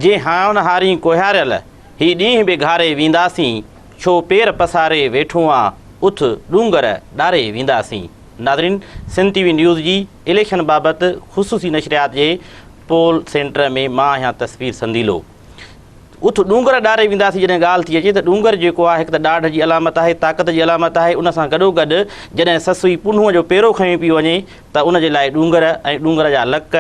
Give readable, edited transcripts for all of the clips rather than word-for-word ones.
جي هانء نه هارين ڪوهياريل، هي ڏينهن به گهاري وينداسين، ڇو پير پساري ويٺو آن، اٿ ڏونگر ڏاري وينداسين. ناظرين سنڌ ٽي وي نيوز جي اليڪشن بابت خصوصي نشريات جي پول سينٽر ۾ مان آهيان تصوير سنديلو. اٿ ڏونگر ڏاري وينداسين جڏهن ڳالهه ٿي اچي ته ڏونگر جيڪو آهي هڪ ته ڏاڍ جي علامت آهي، طاقت جي علامت آهي، ان سان گڏوگڏ جڏهن سسئي پنهونء جو پيرو کنيو پئي وڃي ته ان جي لاء ڏونگر ۽ ڏونگر جا لڪ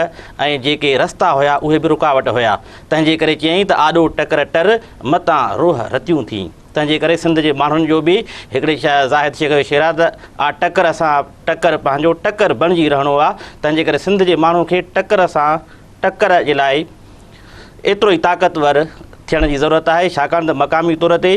۽ جيڪي رستا هيا اهي به رڪاوٽ هيا، تنهن جي ڪري چيائين ته آڏو ٽڪر ٽر، متان روهه رتيون ٿين. تنهن جي ڪري سنڌ جي ماڻهن جو به هڪڙي زاهد شيخ جو شعر آهي ته آ ٽڪر سان ٽڪر پنهنجو ٽڪر بڻجي رهڻو آ، تنهن جي ڪري سنڌ جي ماڻهو کي ٽڪر سان ٽڪر جي لاء ايترو ئي طاقتور ٿيڻ جي ضرورت آهي، ڇاڪاڻ ته مقامي طور تي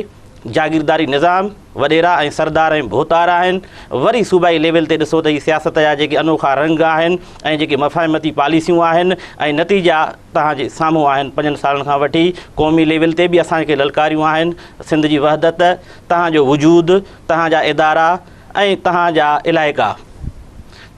جاگيرداري نظام، وڏيرا ۽ سردار ۽ ڀوتار آهن، وري صوبائي ليول تي ڏسو ته هي سياست جا جيڪي انوکا رنگ آهن ۽ جيڪي مفاهمتي پاليسيون آهن ۽ نتيجا توهان جي سامهون آهن، پنجن سالن کان وٺي قومي ليول تي به اسان کي للڪاريون آهن، سنڌ جي وحدت، توهان جو وجود، توهان جا ادارا ۽ توهان جا علائقا.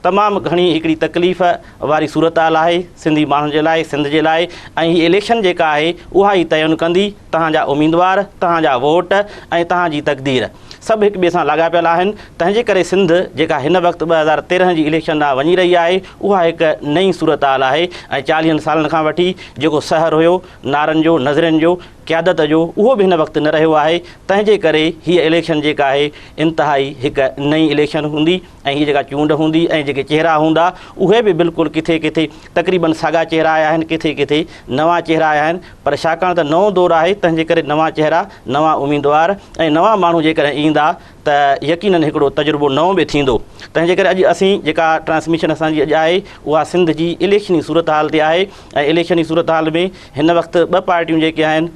تمام گهڻي هڪڙي تڪليف واري صورتحال آهي سنڌي ماڻهن جي لاء، سنڌ جي لاء ۽ هي اليڪشن جيڪا آهي اها ئي تعين ڪندي توهان جا اميدوار، توهان جا ووٽ ۽ توهان جي تقدير سڀ هڪ ٻئي سان لاڳاپيل آهن تنهن جي ڪري سنڌ جيڪا هن وقت 2013 جي اليڪشن ڏانهن وڃي رهي آهي اها هڪ نئين صورتحال آهي ۽ چاليهن سالن کان وٺي جيڪو سحر هيو نعرن جو، نظرين جو، قيادت جو اهو به هن وقت نه رهيو آهي تنهن جي ڪري هيء اليڪشن جيڪا آهي انتهائي هڪ نئين اليڪشن هوندي ۽ هيء جيڪا چونڊ هوندي ۽ جيڪي چهرا هوندا اهي به بلڪل ڪٿي ڪٿي تقريبن ساڳا چهرا آيا آهن ڪٿي ڪٿي نوان چهرا آيا آهن پر ڇاڪاڻ ته نئون دور آهي تنهن جي ڪري نوان چهرا نوان اميدوار ۽ نوان ماڻهو جيڪڏهن ايندا ته يقينن هڪڙو تجربو نئون به ٿيندو تنهن جي ڪري اڄ اسين جيڪا ٽرانسميشن اسان جي اڄ آهي اها سنڌ جي اليڪشني صورتحال تي آهي ۽ اليڪشني صورتحال ۾ هن وقت ٻه پارٽيون جيڪي آهن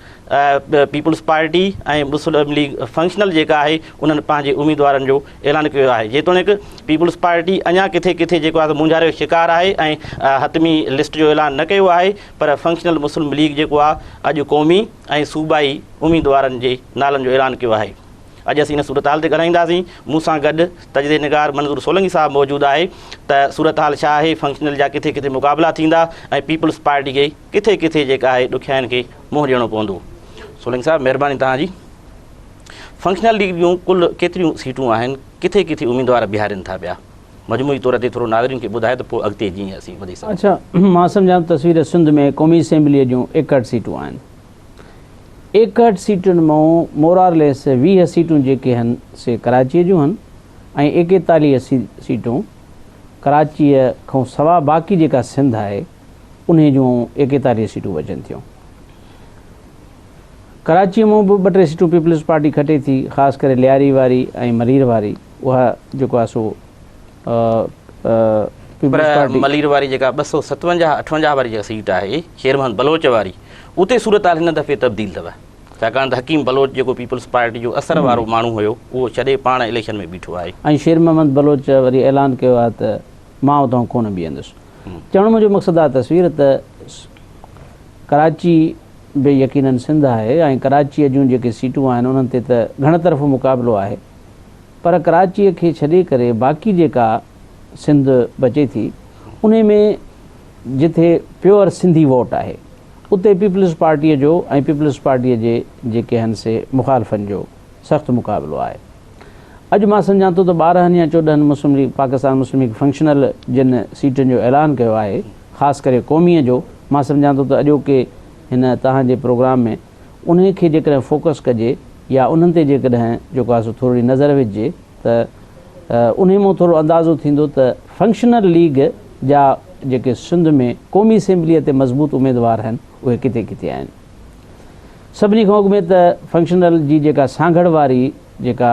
پيپلز پارٽي ۽ مسلم ليگ فنڪشنل جيڪا آهي انهن پنهنجي اميدوارن جو اعلان ڪيو آهي جيتوڻيڪ پيپلز پارٽي اڃا ڪٿي ڪٿي جيڪو آهي مونجهاري جو شڪار آهي ۽ حتمي لسٽ جو اعلان نه ڪيو آهي پر فنڪشنل مسلم ليگ جيڪو آهي اڄ قومي ۽ صوبائي اميدوارن جي نالن جو اعلان ڪيو آهي. اڄ اسين ان صورتحال تي ڳالهائينداسين. مون سان گڏ تجزئي نگار منظور سولنگي صاحب موجود آهي ته صورتحال ڇا آهي، فنڪشنل جا ڪٿي ڪٿي مقابلا ٿيندا ۽ پيپلز پارٽي کي ڪٿي ڪٿي جيڪا آهي ڏکيائين کي منهن ڏيڻو پوندو. سولنگي صاحب مهرباني توهان جي. فنڪشنل ليگ جون ڪل ڪيتريون سيٽون آهن، ڪٿي ڪٿي اميدوار بيهارين ٿا پيا؟ مجموعي طور تي ٿورو ناظرين کي ٻڌايو ته پوء اڳتي جيئن اسين وڌي سگهون. اڇا مان سمجهان ٿو تصوير سنڌ ۾ قومي اسيمبليء جون 61 سيٽون آهن. 61 سيٽن مان مورارليس 20 سيٽون جيڪي هن سي ڪراچيء جون هن ۽ 41 سيٽون ڪراچيء کان سوا باقي جيڪا سنڌ آهي انهي جون 41 سيٽون بچن ٿيون. ڪراچيء مان به ٻه ٽي سيٽون پيپلز پارٽي کٽي ٿي خاص ڪري لياري واري ۽ ملير واري اها جيڪو آهي سو پر ملير واري جيڪا 257 58 واري جيڪا سيٽ آهي شير محمد بلوچ واري اتي صورتحال هن دفعي تبديل اٿو ڇاڪاڻ ته حڪيم بلوچ جيڪو پيپلز پارٽي جو اثر وارو ماڻهو هيو اهو ڇڏي پاڻ اليڪشن ۾ بيٺو آهي. ۽ شير محمد بلوچ وري اعلان ڪيو آهي ته مان اتان ڪونه بيهندس. چوڻ منهنجو مقصد آهي تصوير ته ڪراچي به يقينن سنڌ آهي ۽ ڪراچيء جون جيڪي سيٽون آهن انهن تي ته گهڻ طرفو مقابلو آهي پر ڪراچيء کي ڇڏي ڪري باقي جيڪا سنڌ بچي ٿي انهي ۾ جتي پيور سنڌي ووٽ آهي اتي پيپلز پارٽيء جو ۽ پيپلز پارٽيء جي جيڪي هن سي مخالفن جو سخت مقابلو آهي. اڄ مان سمجهان ٿو ته 12 يا 14 مسلم league Pakistan Muslim league functional جن سيٽن جو اعلان ڪيو آهي خاص ڪري قوميء جو مان سمجهان ٿو ته اڄوڪي هن توهان جي پروگرام ۾ انهي کي جيڪڏهن فوڪس ڪجي يا انهن تي جيڪڏهن جيڪو آهي سو ٿورڙي نظر وجهجي ته انهي مان ٿورو اندازو ٿيندو ته فنڪشنل ليگ جا جيڪي سنڌ ۾ قومي اسيمبليء تي مضبوط اميدوار آهن اهي ڪٿي ڪٿي آهن. سڀني کان اڳ ۾ ته فنڪشنل جي جيڪا سانگهڙ واري جيڪا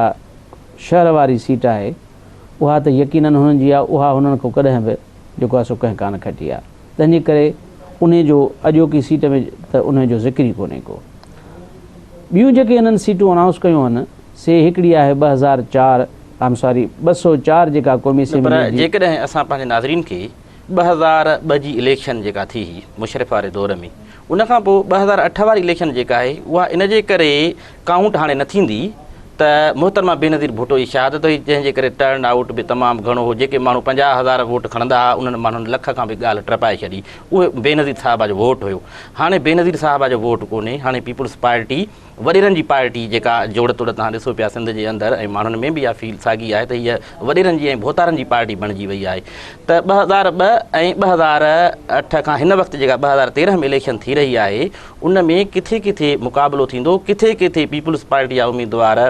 شهر واري سيٽ آهي اها ته يقينن هنن جي آهي اها هنن کان ڪڏهن به جيڪو آهي سو ڪنهن ڪانه کٽي آهي تنهن جي ڪري انهي جو اڄوڪي سيٽ ۾ ته انهي جو ذڪر ئي ڪونهي ڪو. ٻيون جيڪي هنن سيٽون انائونس ڪيون هن سي هڪڙي آهي 2004 آئم ساري 204 جيڪا قومي نه پر اسيمبلي جي. جيڪڏهن اسان پنهنجي ناظرين کي 2002 جي اليڪشن جيڪا ٿي هئي مشرف واري دور ۾ ان کان پوء 2008 واري اليڪشن جيڪا آهي اها ان جي ڪري ڪائونٽ هاڻي نه ٿيندي ته ته محترمه بينظير ڀٽو جي شهادت هئي جنهن جي ڪري ٽرن آئوٽ به تمام گهڻو هو جيڪي ماڻهو 50,000 ووٽ کڻندا ها انهن ماڻهن لک کان به ڳالهه ٽپائي ڇڏي اهو بينظير صاحبه جو ووٽ هيو هاڻي بينظير صاحبه جو ووٽ ڪونهي هاڻي پيپلز پارٽي وڏيرن جي پارٽي جيڪا جوڙ توڙ توهان ڏسو پيا سنڌ جي اندر ۽ ماڻهن ۾ به اها فيل ساڳي آهي ته هيء وڏيرن جي ۽ ڀوتارن جي پارٽي بڻجي وئي آهي ته 2002 ۽ 2008 کان هن وقت جيڪا 2013 ۾ اليڪشن ٿي رهي آهي ان ۾ ڪٿي ڪٿي مقابلو ٿيندو ڪٿي ڪٿي پيپلز پارٽي جا اميدوار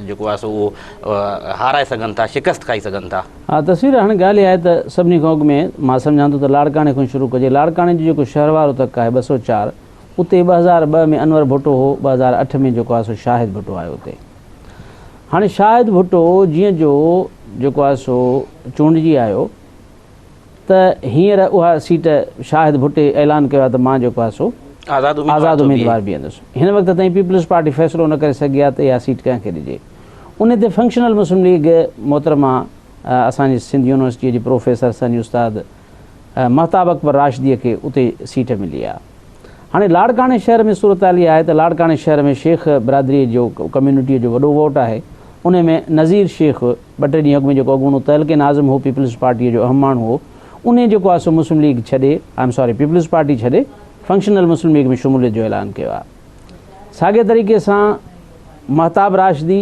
جيڪو آهي سو اهو هارائي سگهن ٿا شڪست کائي سگهن ٿا. ها تصوير هاڻي ڳالهه اها آهي ته سڀني کان اڳ ۾ مان سمجهان ٿو ته لاڙڪاڻي کان شروع ڪجي لاڙڪاڻي جو جيڪو شهر وارو تڪ آهي 204 اتي 2002 ۾ انور ڀٽو هو، 2008 ۾ جيڪو آهي سو شاهد ڀٽو آيو اتي. هاڻي شاهد ڀٽو جيئن جو جيڪو آهي سو چونڊجي آيو ته هينئر اها سيٽ شاهد ڀٽي اعلان ڪيو آهي ته مان جيڪو آهي سو آزاد اميدوار بيهندس. هن وقت تائين پيپلز پارٽي فيصلو نه ڪري سگهي آهي ته اها سيٽ ڪنهن کي ڏجي. ان تي فنڪشنل مسلم ليگ محترمه اسان جي سنڌ يونيورسٽيء جي پروفيسر اسان جي استاد مهتاب اڪبر راشديء کي اتي سيٽ ملي آهي. هاڻي لاڙڪاڻي شهر ۾ صورتحال اها آهي ته لاڙڪاڻي شهر ۾ شيخ برادريء جو ڪميونٽيء جو وڏو ووٽ آهي. انهي ۾ نذير شيخ ٻه ٽي ڏينهن اڳ ۾ جيڪو اڳوڻو تعلقي ناظم هو پيپلز پارٽيء جو اهم ماڻهو هو انهي جيڪو آهي سو مسلم ليگ ڇڏي I am sorry peoples party ڇڏي فنڪشنل مسلم ليگ ۾ شموليت جو اعلان ڪيو آهي. ساڳئي طريقي سان مهتاب راشدي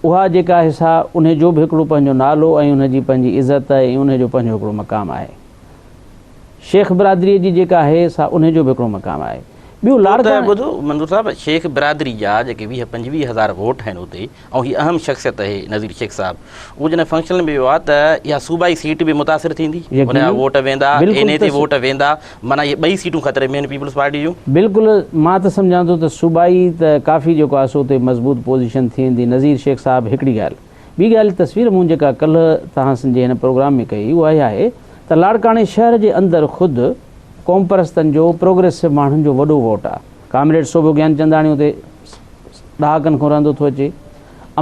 اها جيڪا آهي سا انهي جو به هڪڙو پنهنجو نالو ۽ انهي جي پنهنجي عزت ۽ انهي جو پنهنجو هڪڙو مقام آهي. شيخ برادريء جي جيڪا آهي سا انهي جو به هڪڙو مقام آهي. ٻيو ته لاڙڪاڻي. ٻڌو منظور صاحب شيخ برادري جا جيڪي 20 25 هزار ووٽ آهن اتي ۽ هي اهم شخصيت اهي نذير شيخ صاحب اهو جڏهن فنڪشنل ۾ ويو آهي ته اها صوبائي سيٽ به متاثر ٿيندي ان جا ووٽ ويندا اين اي تي ووٽ ويندا معنيٰ اهي ٻئي سيٽون خطري ۾ آهن پيپلز پارٽي جون. بلڪل مان ته سمجهان ٿو ته صوبائي ته ڪافي جيڪو آهي سو اتي مضبوط پوزيشن ٿي ويندي نذير شيخ صاحب هڪڙي ڳالهه ٻي ڳالهه تصوير مون جيڪا ڪلهه توهان جي هن پروگرام ۾ ڪئي اها اها آهي ته لاڙڪاڻي شهر جي اندر خود قومپرستن جو پروگريسو ماڻهن جو وڏو ووٽ آ. ڪامريڊ سوڀو گيانچنداڻي اتي ڏهاڪن کان رهندو ٿو اچي.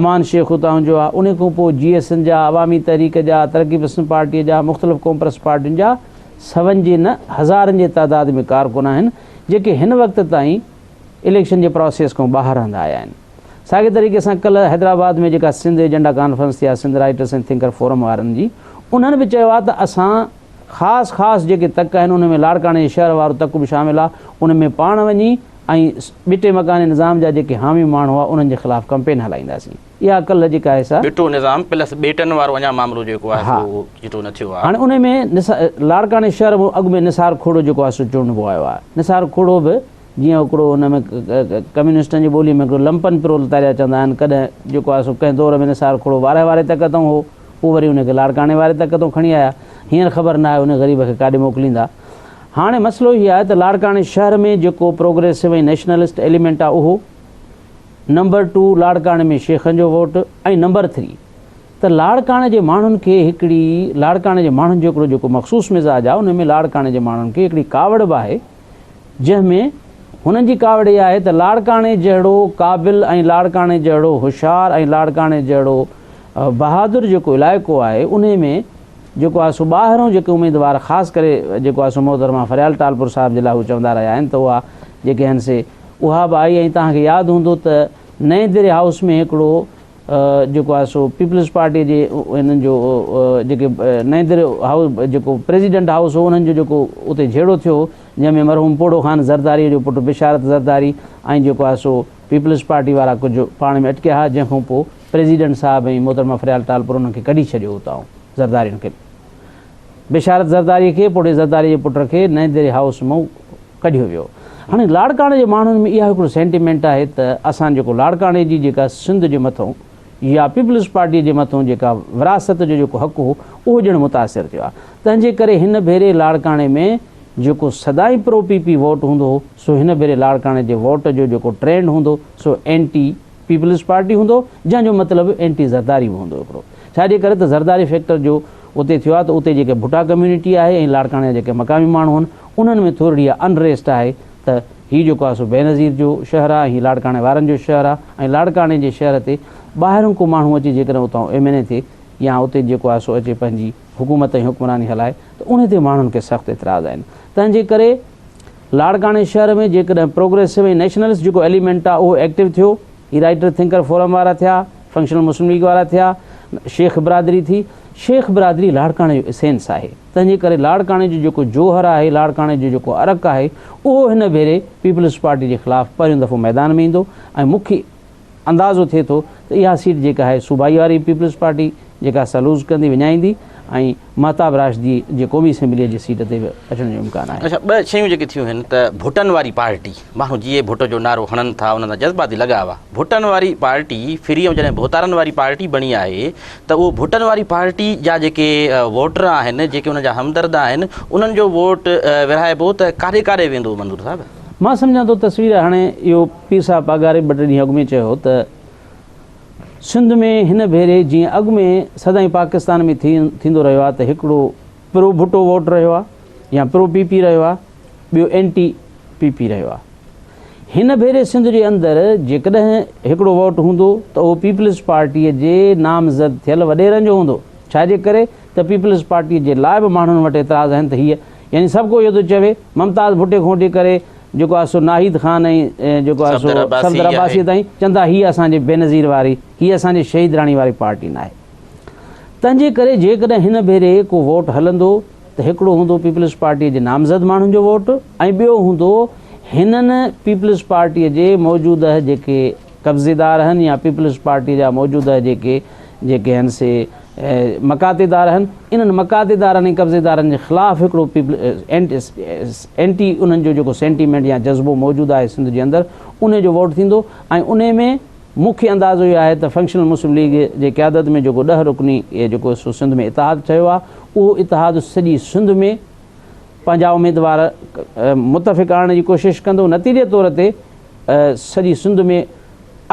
امان شيخ اتان جو آ. انهي کان پوء جي ايس اين جا، عوامي تحريڪ جا، ترقي پسند پارٽيء جا، مختلف قومپرست پارٽين جا سون جي نه هزارن جي تعداد ۾ ڪارڪن آهن جيڪي هن وقت تائين اليڪشن جي پراسيس کان ٻاهر رهندا آيا آهن. ساڳئي طريقي سان ڪلهه حيدرآباد ۾ جيڪا سنڌ ايجنڊا ڪانفرنس ٿي آهي سنڌ رائٽرس ۽ ٿنڪر فورم وارن جي انهن به چيو آهي ته اسان خاص خاص جيڪي تڪ آهن انهن ۾ لاڙڪاڻي جي شهر وارو تڪ به شامل آهي ان ۾ پاڻ وڃي ۽ ٻٽي مڪاني نظام جا جيڪي حامي ماڻهو هئا انهن جي خلاف ڪمپين هلائينداسين اها ڪلهه جيڪا آهي سا ٻٽو نظام پلس ٻيٽن وارو اڃا معاملو جيڪو آهي سو چٽو نه ٿيو آهي. هاڻي انهي ۾ لاڙڪاڻي شهر ۾ اڳ ۾ نثار کوڙو جيڪو آهي سو چونڊبو آيو آهي نثار کوڙو به جيئن هڪڙو ان ۾ ڪميونسٽن جي ٻوليء ۾ هڪڙو لمپن پرولتاريا چوندا آهن، ڪڏهن جيڪو آهي سو ڪنهن دور ۾ نثار کهڙو وارهه واري تڪ تئون هو، پوء وري ان کي لاڙڪاڻي واري تڪ تئون کڻي آيا. هينئر خبر ناهي ان غريب کي ڪاڏي موڪليندا. هاڻي مسئلو هي آهي ته لاڙڪاڻي شهر ۾ جيڪو پروگريسو ۽ نيشنلسٽ ايليمينٽ آهي اهو، نمبر ٽو لاڙڪاڻي ۾ شيخن جو ووٽ ۽ نمبر ٿري ته لاڙڪاڻي جي ماڻهن کي هڪڙي لاڙڪاڻي جي ماڻهن جو هڪڙو جيڪو مخصوص مزاج آهي ان ۾ لاڙڪاڻي جي ماڻهن کي هڪڙي ڪاوڙ به آهي جنهن ۾ هنن جي ڪاوڙ اها آهي ته لاڙڪاڻي جهڙو قابل ۽ لاڙڪاڻي جهڙو هوشيار ۽ لاڙڪاڻي جهڙو بهادر جيڪو علائقو آهي انهي ۾ جيڪو آهي سو ٻاهرون جيڪي اميدوار خاص ڪري جيڪو آهي سو محترمه فريال ٽالپر صاحب جي لاء هو چوندا رهيا آهن ته اها جيڪي آهن سي اها به آئي ۽ توهان کي ياد هوندو ته نئين ديري هائوس ۾ هڪڙو جيڪو آهي سو پيپلز پارٽي جي انهن جو جيڪي نئين ديري هائوس جيڪو پريزيڊنٽ هائوس هو انهن جو جيڪو اتي جهيڙو ٿيو هو جنهن ۾ مرحوم پوڙهو خان زرداري جو پٽ بشارت زرداري ۽ جيڪو آهي سو پيپلز پارٽي وارا ڪجهه پاڻ ۾ اٽڪيا ها جنهن کان پوء پريزيڊنٽ صاحب ۽ محترمه فريال ٽالپر انهن کي ڪڍي ڇڏيو اتان زردارين کي بشارت زرداري کي پوڙهي زرداري جي پٽ کي نئين ديري هائوس مان ڪڍيو ويو. هاڻي لاڙڪاڻي جي ماڻهن ۾ اها هڪڙو سينٽيمينٽ آهي ته اسان جيڪو لاڙڪاڻي جي جيڪا سنڌ جي مٿئون يا پيپلز پارٽي جي مٿئون جيڪا وراثت جو جيڪو حق هو اهو ڄڻ متاثر ٿيو آهي. تنهن جي ڪري هن ڀيري لاڙڪاڻي ۾ جيڪو سدائين پرو پي پي ووٽ هوندو هو سو هن ڀيري لاڙڪاڻي جي ووٽ جو جيڪو ٽرينڊ هوندو سو اينٽي پيپلز پارٽي هوندو جنهن جو مطلب اينٽي زرداري به هوندو هڪڙو ڇا جي ڪري ته زرداري فيڪٽر جو اتي ٿيو آهي ته اتي جيڪي ڀٽا ڪميونٽي آهي ۽ لاڙڪاڻي جا جيڪي مقامي ماڻهو آهن انهن ۾ ٿورڙي اها ان ريسٽ آهي ته هي جيڪو آهي سو بينظير جو شهر آهي ۽ هي لاڙڪاڻي وارن جو شهر آهي ۽ لاڙڪاڻي جي شهر تي ٻاهرون ڪو ماڻهو اچي جيڪڏهن اتان ايم اين اي ٿئي يا اتي جيڪو آهي سو اچي پنهنجي حڪومت ۽ حڪمراني هلائي ته انهي تي ماڻهن کي سخت اعتراض آهن تنهن جي ڪري لاڙڪاڻي شهر ۾ جيڪڏهن پروگريسو ۽ نيشنلسٽ جيڪو ايليمينٽ آهي اهو ايڪٽو ٿيو. هي رائيٽر ٿنڪر فورم وارا ٿيا، فنڪشنل مسلم ليگ وارا ٿيا، شيخ برادري ٿي. شيخ برادري لاڙڪاڻي جو اسينس آهي، تنهن جي ڪري لاڙڪاڻي جو جيڪو جوهر آهي، لاڙڪاڻي جو جيڪو عرق آهي، اهو هن ڀيري پيپلز پارٽي جي خلاف پهريون دفعو ميدان ۾ ايندو ۽ مون کي اندازو ٿئي ٿو ته اها سيٽ جيڪا آهي صوبائي واري پيپلز پارٽي جيڪا سا لوز ڪندي وڃائيندي ۽ مهتاب راشدي جي قومي اسيمبليء جي سيٽ تي به اچڻ جو امڪان آهي. اڇا ٻه شيون جيڪي ٿيون هن ته ڀٽن واري پارٽي ماڻهو جيئي ڀٽو جو نعرو هڻن ٿا انهن سان جذباتي لڳاء آ ڀٽن واري پارٽي ڦري ۽ جڏهن ڀوتارن واري پارٽي بڻي آهي ته اهو ڀٽن واري پارٽي جا جيڪي ووٽر آهن جيڪي انهن جا همدرد آهن انهن جو ووٽ ورهائبو ته ڪاڏي ڪاڏي ويندو منظور صاحب؟ مان سمجهان ٿو تصوير هاڻي اهو پير صاحب پاڳاري ٻه ٽي ڏينهن اڳ ۾ چيو هو ته سنڌ ۾ هن ڀيري جيئن اڳ ۾ سدائين پاڪستان ۾ ٿيندو رهيو آهي ته هڪڙو پرو ڀٽو ووٽ رهيو آهي يا پرو پي پي رهيو آهي ٻيو اينٽي پي پي رهيو آهي هن ڀيري سنڌ جي اندر جيڪڏهن هڪڙو ووٽ هوندو ته اهو پيپلز پارٽيء جي نامزد ٿيل وڏيرن جو هوندو ڇا جي ڪري ته پيپلز پارٽيء جي لاء به ماڻهن وٽ اعتراض آهن ته هيء يعني سڀ ڪو اهو ٿو چوي ممتاز ڀٽي کان وٺي ڪري جيڪو آهي سو ناهيد خان ۽ جيڪو آهي سو صفدر عباسيء تائين چون ٿا هيء اسان جي بينظير واري، هيء اسان جي شهيد راڻي واري پارٽي ناهي. تنهن جي ڪري جيڪڏهن هن ڀيري ڪو ووٽ هلندو ته هڪڙو هوندو پيپلز پارٽيء جي نامزد ماڻهن جو ووٽ ۽ ٻيو هوندو هنن پيپلز پارٽيء جي موجوده جيڪي قبضيدار هن يا پيپلز پارٽيء جا موجوده جيڪي جيڪي هن سي مقاطعدار هن، انهن مقاطعدارن ۽ قبضيدارن جي خلاف هڪڙو اينٽي انهن جو جيڪو سينٽيمينٽ يا جذبو موجود آهي سنڌ جي اندر انهي جو ووٽ ٿيندو ۽ انهي ۾ مون کي اندازو اهو آهي ته فنڪشنل مسلم ليگ جي قيادت ۾ جيڪو ڏهه رڪني جيڪو سو سنڌ ۾ اتحاد ٺهيو آهي اهو اتحاد سڄي سنڌ ۾ پنهنجا اميدوار متفق آڻڻ جي ڪوشش ڪندو نتيجي طور تي سڄي سنڌ ۾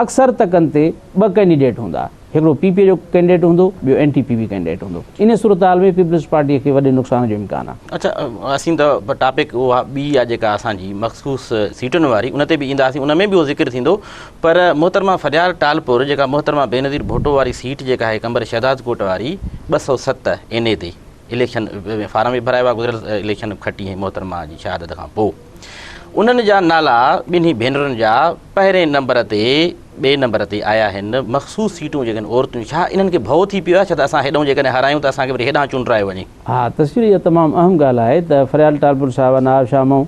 اڪثر تڪن تي ٻه ڪينڊيڊيٽ هوندا، هڪڙو پي پي جو ڪينڊيڊيٽ هوندو، ٻيو اين ٽي پي پي ڪينڊيڊيٽ هوندو. انهيء صورتحال ۾ پيپلز پارٽيء کي وڏي نقصان جو امڪان آهي. اڇا اسين ته ٽاپڪ اها ٻي آ جيڪا اسان جي مخصوص سيٽن واري ان تي به اينداسين ان ۾ به اهو ذڪر ٿيندو پر محترمه فريال ٽالپر جيڪا محترمه بينظير ڀٽو واري سيٽ جيڪا آهي قمبر شهدادڪوٽ واري 207 اين اي تي اليڪشن فارم به ڀرايو آهي گذريل اليڪشن کٽي ۽ محترمه جي شهادت کان پوء انهن جا نالا ٻنهي ڀينرن جا پهرين نمبر تي ٻئي نمبر تي آيا آهن مخصوص سيٽون جيڪي آهن عورتون ڇا انهن کي ڀؤ ٿي پيو آهي ڇا ته اسان هيڏانهن جيڪڏهن هارايون ته اسان کي وري هيڏانهن چونڊرايو وڃي. ها تصوير اها تمام اهم ڳالهه آهي ته فريال ٽالپر صاحبه نواب شاهه مئون،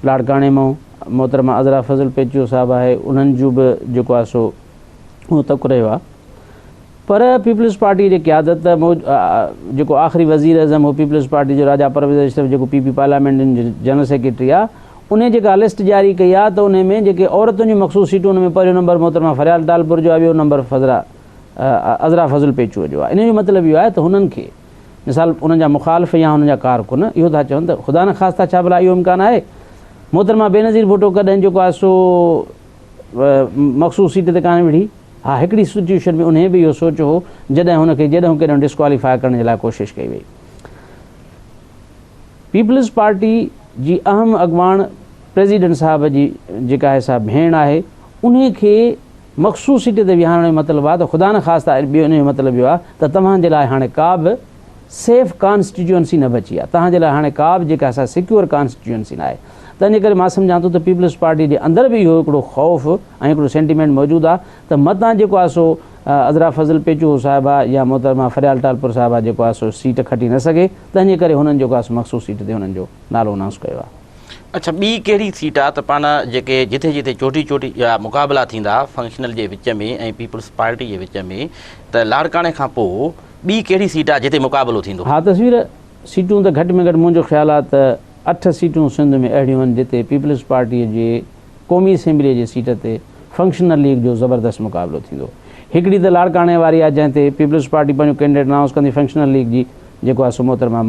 لاڙڪاڻي مئون، محترمه عذرا فضل پيچوهو صاحبه آهي انهن جو به جيڪو آهي سو اهو تڪ رهيو آهي. پر پيپلز پارٽي جي قيادت جيڪو آخري وزير اعظم هو پيپلز پارٽي جو راجا پرويز اشرف جيڪو پي پي پارليامينٽ جو جنرل سيڪريٽري آ انهي جيڪا لسٽ جاري ڪئي آ ته انهي ۾ جيڪي عورتن جون مخصوص سيٽون ان ۾ پهريون نمبر محترمه فريال ٽالپر جو آ ٻيو نمبر فضرا عذرا فضل پيچوهو جو آ انهي جو مطلب اهو آهي ته هنن کي مثال انهن جا مخالف يا انهن جا ڪارڪن اهو ٿا چون ته خدا نخواسته ڇا ڀلا اهو امڪان آهي محترمه بينظير ڀٽو ڪڏهن جيڪو آهي سو مخصوص سيٽ تي ڪانه وڙهي. ها هڪڙي سچوئيشن ۾ انهيء به اهو سوچيو هو جڏهن هن کي جيڏهون ڪيڏهون ڊسڪواليفاء ڪرڻ جي لاء ڪوشش ڪئي وئي. پيپلز پارٽي جي اهم اڳواڻ پريزيڊنٽ صاحب جي جيڪا آهي سا ڀيڻ آهي انهيء کي مخصوص سيٽ تي ويهارڻ جو مطلب آهي ته خدا نخواسته ٻيو انهيء جو مطلب اهو آهي ته توهان جي لاء هاڻي ڪا به سيف ڪانسٽيٽيوئنسي نه بچي آهي توهان جي لاء هاڻي ڪا به جيڪا سا سيڪيور ڪانسٽيٽيوئنسي نه آهي تنهن جي ڪري مان سمجهان ٿو ته پيپلز پارٽي جي اندر به اهو هڪڙو خوف ۽ هڪڙو سينٽيمينٽ موجود آهي ته متان جيڪو آهي سو عذرا فضل پيچوهو صاحبه يا محترمه فريال ٽالپر صاحبه جيڪو آهي سو سيٽ کٽي نه سگهي تنهن جي ڪري هنن جيڪو آهي سو مخصوص سيٽ تي هنن جو نالو انائونس ڪيو آهي. اڇا ٻي ڪهڙي سيٽ آهي ته پاڻ جيڪي جٿي جٿي چوٽي چوٽي جا مقابلا ٿيندا فنڪشنل جي وچ ۾ ۽ پيپلز پارٽي جي وچ ۾ ته لاڙڪاڻي کان پوء ٻي ڪهڙي سيٽ آهي جتي مقابلو ٿيندو؟ ها تصوير سيٽون ته گهٽ ۾ گهٽ منهنجو خيال آهي ته اٺ سيٽون سنڌ ۾ اهڙيون آهن جتي پيپلز پارٽيء جي قومي اسيمبليء جي سيٽ تي فنڪشنل ليگ جو زبردست مقابلو ٿيندو. هڪڙي ته لاڙڪاڻي واري آهي جنهن تي پيپلز پارٽي پنهنجو ڪينڊيڊيٽ انائونس ڪندي فنڪشنل ليگ جي جيڪو آهي سو محترمه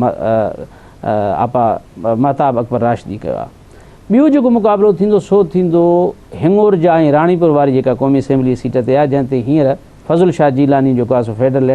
آپا مهتاب اڪبر راشدي ڪيو آهي. ٻيو جيڪو مقابلو ٿيندو سو ٿيندو هڱورجا ۽ راڻيپور واري جيڪا قومي اسيمبلي سيٽ تي آهي جنهن تي هينئر فضل شاهه جيلاني جيڪو آهي سو فيڊرل لينڊ.